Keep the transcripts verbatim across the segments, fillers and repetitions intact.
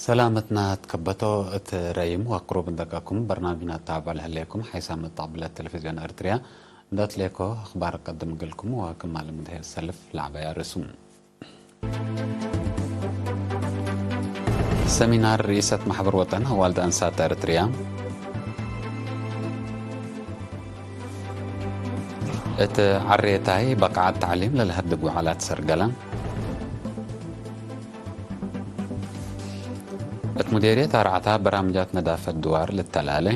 ሰላመትና ትከበቶ እት ረይም ወቅሩብ እንደቀኩም በርናምጅና ተታብዖ ለህሌኩም ሓይሳም እት ጣብለት ቴሌቪዝዮን ኤርትርያ እንደ ትሌኮ አኽባር ቀድም እግልኩም ወክማል ምድሄ ሰልፍ ለዐበያ ርእሱ። ሰሚናር ርኢሰት ማሕበር ወጠን አዋልድ አንሳት ኤርትርያ። እት ዐሬታይ በቃዐት ተዕሊም ለለሀድግ ወዐላት ሰርገለ። እት ሙዴርየት አርዓታ በራምጃት ነዳፈት ድዋር ልተላሌ።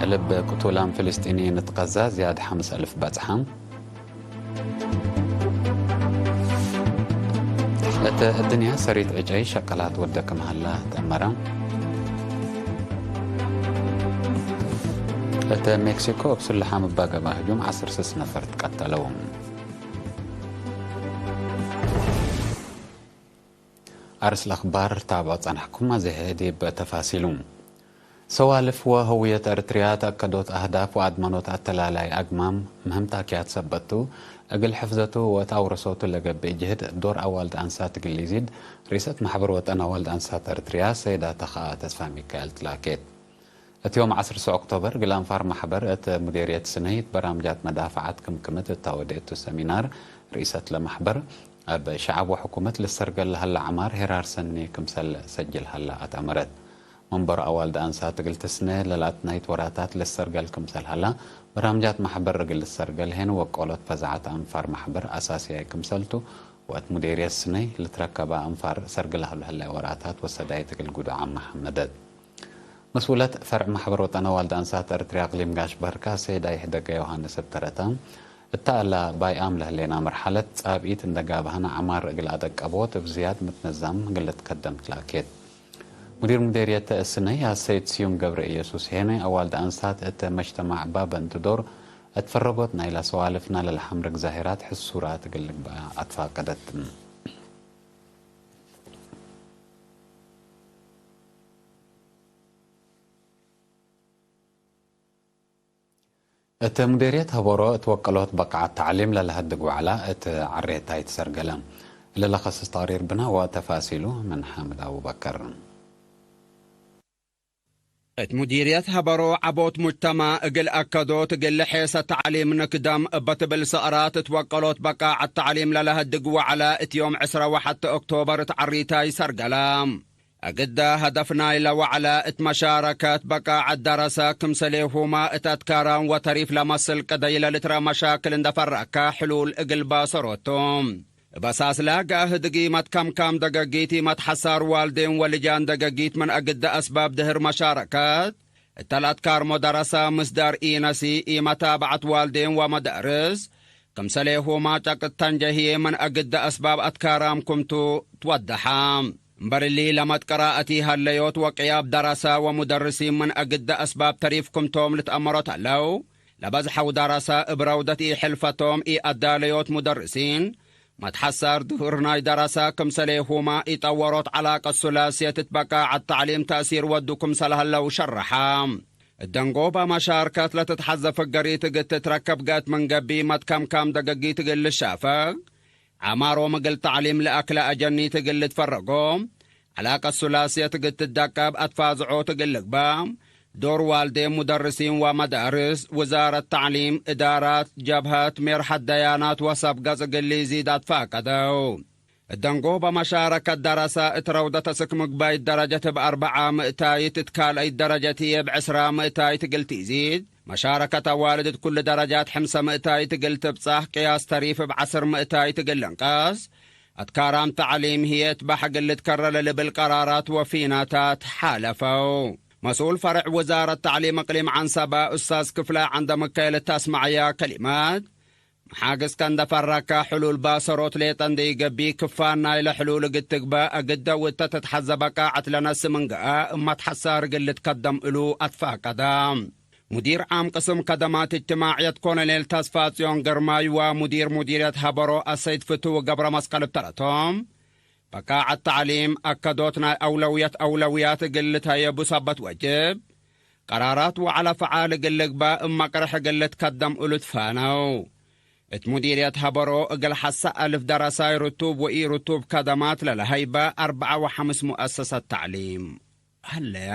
እልብ ቅቱላም ፍልስጢንይን እት ቀዛ ዝያድ ሐምስ አልፍ በጽሐ። እት እድንያ ሰሪት ዕጨይ ሸቀላት ወደ ክም ሀላ ተአመረ። እት ሜክሲኮ እብ ስሉሓም እበ ገብአ ህጁም ዐስር ስስ ነፈር ትቀተለው። አርስ ለአኽባር ታብዖ ጸናሕኩም፣ አዜ ዲብ ተፋሲሉ። ሰዋልፍ ወህውየት ኤርትርያ ተአከዶት አህዳፍ ወአድመኖት አተላላይ አግማም ምህም ታክያት ሰበት ቱ፣ እግል ሕፍዘቱ ወእት አውረሶቱ ለገብእ ጅህድ ዶር አዋልድ አንሳት እግል ኢዚድ፣ ርኢሰት ማሕበር ወጠን አዋልድ አንሳት ኤርትርያ ሰይዳ ተኸአ ተስፋ ሚካኤል ትላኬት። እት ዮም ዐስር ኦክቶበር፣ እግል አንፋር ማሕበር እት ሙዴርየት ስነይ እት በራምጃት መዳፈዓት ክምክምት እት አወዴ እቱ ሰሚናር፣ ርኢሰት ለማሕበር፣ እብ ሸዐብ ወሕኩመት ልሰርገል ለሀለ ዐማር ሄራር ሰኒ ክምሰል ሰጅል ሀላ አትአመረት። መንበር አዋልድ አንሳት እግል ትስነ ለለአትናይት ወራታት ልሰርገል ክምሰል ሀላ፣ በራምጃት ማሕበር እግል ልሰርገል ሄን ወቀሎት ፈዛዐት አንፋር ማሕበር አሳስያይ ክምሰልቱ፣ ወእት ሙዴርየት ስነይ ልትረከበ አንፋር ሰርግ ለሀሉ ህላይ ወራታት ወሰዳይት እግል ጉዱዓም መሐመደት። መስኡለት ፈርዕ ማሕበር ወጠን አዋልድ አንሳት ኤርትርያ እቅሊም ጋሽ በርከ ሰይድ አይሕደገ ዮሐንስ እብ ተረተ፣ እተ እለ ባይአም ለህሌና መርሐለት ጻብኢት እንደ ጋብሀነ ዐማር እግል አደቀቦት እብ ዝያድ ምትነዛም እግል ልትከደም ትላኬት። ሙዲር ሙዴርየት ስነይ አሰይድ ስዩም ገብረ ኢየሱስ ሄነ አዋልድ አንሳት እት መጅተማዕ ባበ እንቱ ዶር እት ፈረጎት ናይለ ሰዋልፍና ለለሐምርግ ዛሂራት ሕሱራት እግል ልግበአ አትፋቀደት። እት ሙዴርየት ሀበሮ እት ወቀሎት በቃዐት ተዕሊም ለለሀድግ ወዐላ እት ዐሬታይ ትሰርገለ። እሊ ለከስስ ተቅሪር ብነ ወተፋሲሉ ምን ሓምድ አቡበከር። እት ሙዲርየት ሀበሮ ዐቦት ሙጅተማዕ እግል አከዶት እግል ልሔሰ ተዕሊም ንክደም እበ ትብል ሰዕራት እት ወቀሎት በቃዐት ተዕሊም ለለሀድግ ወዐላ እት ዮም ዕስራ ወሐቴ ኦክቶበር እት ዐሪታይ ሰርገለ። እግደ ሀደፍ ናይለ ወዐለ እት መሻረከት በቃዐት ደረሰ ክምሰሌሁመ እት አትካራም ወተሪፍ ለመስል ቅደይ ለልትረ መሻክል እንደ ፈረከ ሕሉል እግል ባሰሮቱ። እብ አሳስለ ገአህድ ጊመት ከምካም ደገጊት ኢመትሐሳር ዋልዴን ወልጃን ደገጊት ምን እግደ አስባብ ድህር መሻረከት እተ ለአትካርሞ ደረሰ ምስዳር ኢነሲ ኢመታብዐት ዋልዴን ወመዳርስ ክምሰሌሁመ ጨቅጥ ተንጀህዬ ምን እግደ አስባብ አትካራም ክምቱ ትወደሐ። እምበር እሊ ለመትቀራአቲ ሀለዮት ወቅያብ ደረሰ ወሙደርሲን ምን እግደ አስባብ ተሪፍ ክምቶም ልትአመሮት ሀለው። ለበዝሐው ደረሰ እብ ረውደት ኢሕልፈቶም ኢአዳለዮት ሙደርሲን መትሐሳር ድሁር ናይ ደረሰ ክምሰሌሁመ ኢጠወሮት ዐላቀት ሱላስየት እት በቃዐት ተዕሊም ተእሲር ወዱ ክምሰል ሀለው ሸረሐ። እት ደንጎበ መሻርከት ለትትሐዘ ፍገሪት እግል ትትረከብ ገአት ምን ገብእ መትከምካም ደገጊት እግል ልሻፈግ፣ ዐማሮም እግል ተዕሊም ለአክለ አጀኒት እግል ልትፈረጎ፣ ዐላቀት ሱላስየት እግል ትደቀብ አትፋዝዖት እግል ልግበእ፣ ዶር ዋልዴን፣ ሙደርሲን ወመዳርስ፣ ውዛረት ተዕሊም፣ እዳራት፣ ጀብሀት፣ ሜርሐት ደያናት ወሰብ ገጽ እግል ኢዚድ አትፋቀደው። እት ደንጎበ መሻረከት ደረሰ እት ረውደት እስክ ምግባይት ደረጀት እብ አርበዓ ምእታይት፣ እት ካልአይት ደረጀት ህዬ እብ ዕስራ ምእታይት እግል ትኢዚድ፣ መሻረከት አዋልድ እት ኩሉ ደረጃት ሕምሰ ምእታይት እግል ትብጻሕ፣ ቅያስ ተሪፍ እብ ዐስር ምእታይት እግል ልንቀስ፣ አትካራም ተዕሊም ህዬ እት ባሕ እግል ልትከረ ለልብል ቀራራት ወፊናታት ሓለፈው። መስኡል ፈርዕ ውዛረት ተዕሊም እቅሊም ዐንሰበ ኡስታዝ ክፍለ ዐንደ ምካኤል እት አስመዐያ ከሊመት፣ መሓግዝ ከእንደ ፈረከ ሕሉል ባሰሮት ሌጠ እንዴ ኢገብእ፣ ክፋን ናይለ ሕሉል እግል ትግበእ እግደ ወእተ ትትሐዘ በቃዐት ለነስእ ምን ገአ እብ መትሐሳር እግል ልትከደም እሉ አትፋቀደ። ሙዲር ዓም ቅስም ከደማት እጅትማዕየት ኮሎኔል ተስፋጽዮን ግርማይ ወሙዲር ሙዲርየት ሀበሮ አሰይድ ፍትው ገብረመስቀል እብ ተረቶም፣ በቃዐት ተዕሊም አከዶት ናይ አውለውየት አውለውያት እግል ልትሀየቡ ሰበት ወጅብ፣ ቀራራት ወዐለ ፈዓል እግል ልግበእ እብ መቅርሕ እግል ልትከደም እሉ ትፋነው። እት ሙዲርየት ሀበሮ እግል ሐሰ አልፍ ደረሳይ ርቱብ ወኢ-ርቱብ ከደማት ለለሀይበ አርበዐ ወሐምስ ሙአሰሳት ተዕሊም ሀለያ።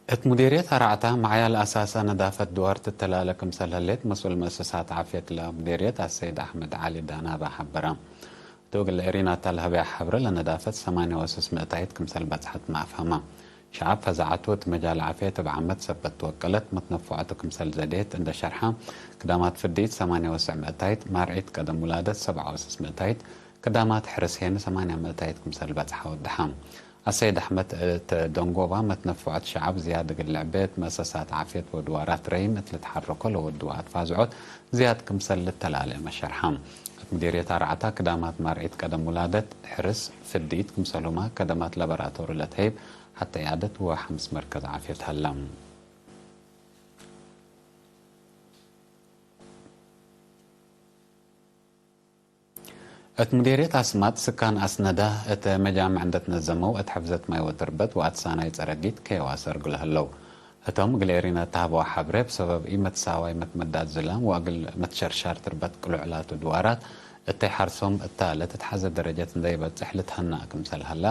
እት ሙዲርየት አርዐታ መዕያል አሳሰ ነዳፈት ድዋር ትተላለ ክምሰል ህሌት መስኡል መእሰሳት ዓፍየት ለሙዲርየት አሰይድ አሕመድ ዐሊ ዳናበ ሐበረ። እቱ እግል ኤሪናታ ለሀበያ ሐብረ ለነዳፈት ሰማንያ ወስስ ምእታይት ክምሰል በጽሐት መአፍሀመ። ሸዐብ ፈዛዐቱ እት መጃል ዓፍየት እብ ዓመት ሰበት ትወቀለት መትነፈዐቱ ክምሰል ዘዴት እንደ ሸርሐ፣ ክዳማት ፍዲት ሰማንያ ወስዕ ምእታይት፣ ማርዒት ቀደም ውላደት ሰብዓ ወስስ ምእታይት፣ ክዳማት ሕርስ ሄን ሰማንያ ምእታይት ክምሰል በጽሐ ወደሐ። አሰይድ አሕመድ እት ደንጎባ መትነፈዐት ሸዐብ ዝያድ እግል ልዕቤት መእሰሳት ዓፍየት ወድዋራት ረይም እት ልትሐረኮ ለወድወ አትፋዝዖት ዝያድ ክምሰል ልተላልአመ ሸርሐ። እት ሙዲርየት አርዓታ ክዳማት ማርዒት ቀደም ውላደት፣ ሕርስ፣ ፍዲት ክምሰልሁመ ከደማት ለበራቶሪ ለትሀይብ ሐተ ዒያደት ወሐምስ መርከዝ ዓፍየት ሀለ። እት ሙዴርየት አስማጥ ስካን አስነደ እት መጃምዕ እንዴ ትነዘመው እት ሕፍዘት ማይ ወትርበት ወአትሳናይ ጸረጊት ከየዋ ሰርግ ለህለው። ህቶም እግል ኤሪና ተሀበው ሐብሬ፣ ብሰበብ ኢመትሳዋይ መትመዳት ዝላም ወእግል መትሸርሻር ትርበት ቅሉዕ ላቱ ድዋራት እተይ ሐርሶም እታ ለትትሐዘ ደረጀት እንዴ ይበጽሕ ልትሀነእ ክምሰል ሀላ፣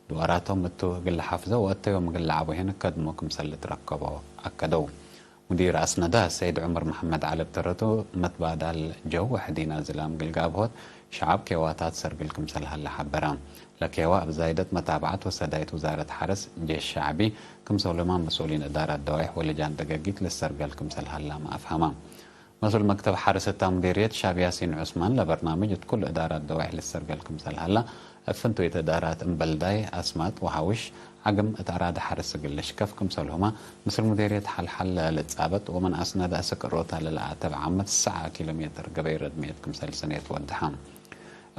ድዋራቶም እቱ እግል ለሐፍዘው ወእተዮም እግል ለዐቡ ሄን ከድሞ ክምሰል ልትረከቦ አከደው። ሙዲር አስነደ ሰይድ ዑመር መሐመድ ዐሊ እብ ተረቱ፣ መትባዳል ጀው ወሕዲና ዝላም እግል ጋብሆት ሸዐብ ኬዋታት ሰርግል ክምሰል ሀለ ሐበረ። ለኬዋ እብ ዛይደት መታብዐት ወሰዳይት ውዛረት ሐርስ፣ ጄሽ ሸዕቢ፣ ክምሰልሁመ መስኡሊን እዳራት ደዋይሕ ወልጃን ደገጊት ልሰርገል ክምሰል ሀላመ አፍሀመ። መስኡል መክተብ ሐርስ እታ ሙዲርየት ሻብ ያሲን ዑስማን፣ ለበርናምጅ እት ኩሉ እዳራት ደዋይሕ ልሰርገል ክምሰል ሀላ፣ እብ ፍንቱይት እዳራት እምበልዳይ፣ አስማጥ ወሐውሽ፣ ዐግም እት አራደ ሐርስ እግል ልሽከፍ ክምሰልሁመ፣ ምስል ሙዴርየት ሐልሐል ለልትጻበጥ ወምን አስነደ አስክ እሮታ ለለአተብ ዓመት ሰዓ ኪሎ ሜትር ገበይ ረድምየት ክምሰል ሰኔት ወደሐ።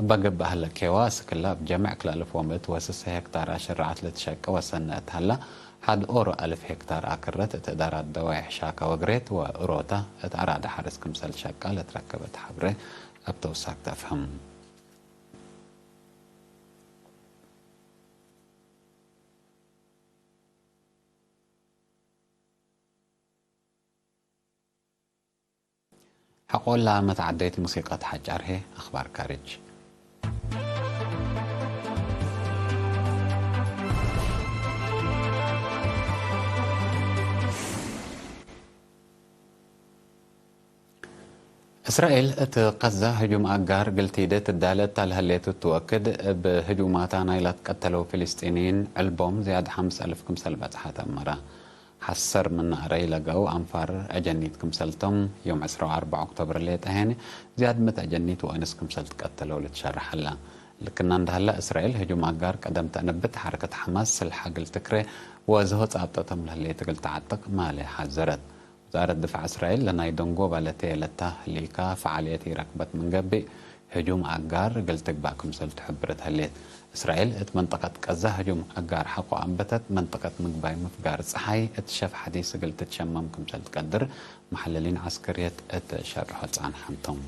እበ ገብእ ሀለ ኬዋ አስክላ እብ ጀምዕ ክልአልፍ ወምእት ወስሰ ሄክታር አሸረዐት ልትሸቀ ወሰነ እት ሀላ፣ ሐድ ኦሮ አልፍ ሄክታር አክረት እት እዳራት ደዋይሕ ሻከ ወግሬት ወእሮታ እት አራደ ሐርስ ክምሰል ሸቃ ለትረከበት ሐብሬ እብ ተውሳክ ተፍህም። ሐቆላ መትዓደይት ሙሲቀት ሐጫር ህዬ አኽባር ካርጅ። እስራኤል እት ቀዛ ህጁም አጋር እግል ቲዴ ትዳለ እታ ለህሌቱ ትወክድ፣ እብ ህጁማታ ናይላ ትቀተለው ፍልስጢንይን ዕልቦም ዝያድ ሐምስ አልፍ ክምሰል በጽሐ ተአመረ። ሐሰር ምን ነአረይ ለገው አንፋር አጀኒት ክምሰልቶም፣ ዮም ዕስራ ወአርበዕ ኦክቶበር ሌጠ ሄኒ ዝያድ ምእት አጀኒት ወአንስ ክምሰል ትቀተለው ልትሸረሕ ሀላ። ልክና እንደ ሀላ፣ እስራኤል ህጁም አጋር ቀደም ተአንብት፣ ሐረከት ሐማስ ስልሐ እግል ትክሬ ወዝሆ ጻብጠቶም ለህሌት እግል ተዓጥቅ ማሌ ሐዘረት። ውዛረት ድፋዕ እስራኤል ለናይ ደንጎባ ለተየ ለታ ህሊካ ፈዓልየት ኢረክበት ምን ገብእ፣ ህጁም አጋር እግል ትግባእ ክምሰልቱ ሕብረት ሀሌት። እስራኤል እት መንጠቀት ቀዛ ህጁም አጋር ሐቆ አንበተት፣ መንጠቀት ምግባይ ምፍጋር ጸሓይ እት ሸፍ ሐዲስ እግል ትትሸመም ክምሰል ትቀድር መሐለሊን ዐስከርየት እት ሸርሖ ጸንሐም ቶም።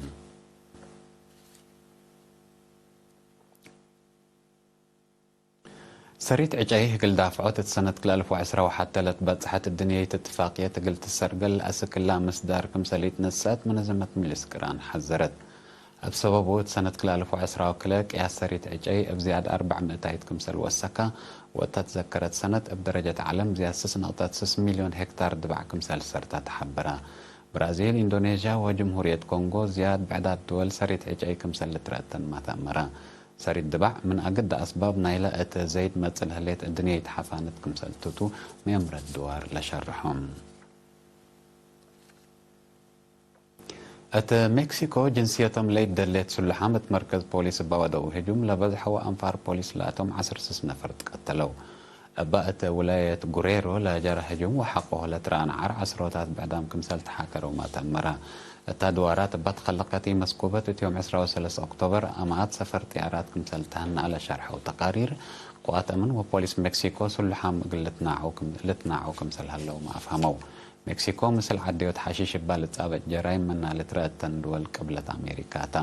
ሰሪት ዕጨይ እግል ዳፍዖት እት ሰነት ክልአልፍ ወዐስራ ወሐተ ለትበጽሐት እድንየይት እትፋቅየት እግል ትሰርገል አስክላ ምስዳር ክምሰል ኢትነሰአት መነዘመት ምጅልስ ቅራን ሐዘረት። እብ ሰበቡ እት ሰነት ክልአልፍ ወዐስራ ወክልኤ ቅያስ ሰሪት ዕጨይ እብ ዝያድ አርበዕ ምእታይት ክምሰል ወሰካ፣ ወእታ ትዘከረት ሰነት እብ ደረጀት ዐለም ዝያድ ስስ ነቅጠት ስስ ሚልዮን ሄክታር ድባዕ ክምሰል ሰርታ ተሐበረ። ብራዚል፣ ኢንዶኔዥያ ወጅምሁርየት ኮንጎ ዝያድ ብዕዳት ድወል ሰሪት ዕጨይ ክምሰል ልትረአተንማ ተአመረ። ሰሪት ድባዕ ምን አግደ አስባብ ናይለ እት ዘይድ መጽእ ለህሌት እድንየይት ሐፋነት ክምሰል ቱ ቱ መየምረት ድዋር ለሸርሖም። እት ሜክሲኮ ጅንስየቶም ለኢደሌት ስሉሓም እት መርከዝ ፖሊስ እበ ወደው ህጁም ለበዝሐው አንፋር ፖሊስ ለአቶም ዐስር ስስ ነፈር ትቀተለው። እበ እት ውላየት ጉሬሮ ለጀረ ህጁም ወሐቆሁ ለትረአ ነዓር ዐስሮታት ብዕዳም ክምሰል ተሓከረውመ ተአመረ። እታ ድዋራት እበ ትከለቀት ኢመስኩበት እት ዮም ዕስራ ወሰለስ ኦክቶበር አማአት ሰፈር ጥያራት ክምሰል ተሀነአ ለሸርሐው ተቃሪር፣ ቅዋት አምን ወፖሊስ ሜክሲኮ ስሉሓም እግል ልትናዐው ክም-፣ ልትናዐው ክምሰል ሀለውመ አፍሀመው። ሜክሲኮ ምስል ዐደዮት ሐሺሽ እባ ልጻበጥ ጀራይም ምና ልትረአተን ድወል ቅብለት አሜሪካ ታ።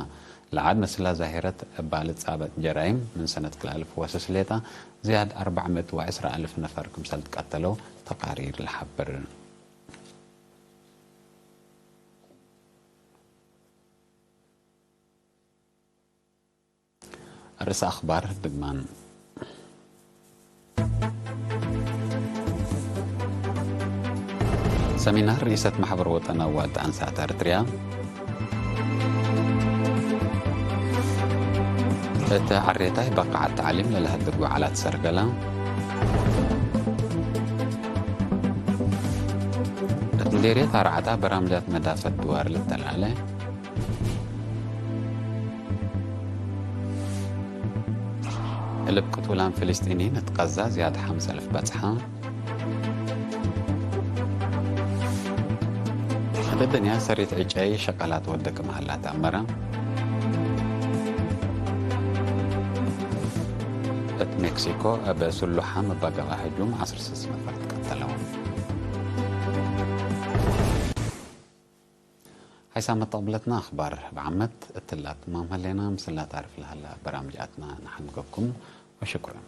ለዐድ ምስላ ዛሂረት እባ ልጻበጥ ጀራይም ምን ሰነት ክልአልፍ ወስስ ሌጠ ዝያድ አርበዕ ምእት ወዕስራ አልፍ ነፈር ክምሰል ትቀተለው ተቃሪር ለሐብር። ርእሰ አክባር ድማን። ሰሚናር ርኢሰት ማሕበር ወጠናዊ ዋልድ አንሳት ኤረትርያ። እት ዐሬታይ በቃዐት ተዕሊም ለለሀድግ ወዓላት ሰርገለ። እት ምዴርየት አርዓታ በራምጃት መዳፈት ድዋር ልተላለ። እልብ ቅቱላን ፍልስጢኒን እት ቀዛ ዝያድ ሐምስ አልፍ በጽሐ። እት ድንያ ሰሪት ዕጨይ ሸቀላት ወደ ክም ሀላ ተአመረ። እት ሜክሲኮ እብ ስሉሓም እበ ገብአ ህጁም ዐስር ስስ ነፈር ትቀተለው። ሐይሳም መጠቅብለትና አኽባር እብ ዓመት እትላ ትማም ሀሌና፣ ምስላ ታርፍ ለሀላ በራምጅ አትና ነሐንገኩም ወሽኩረን።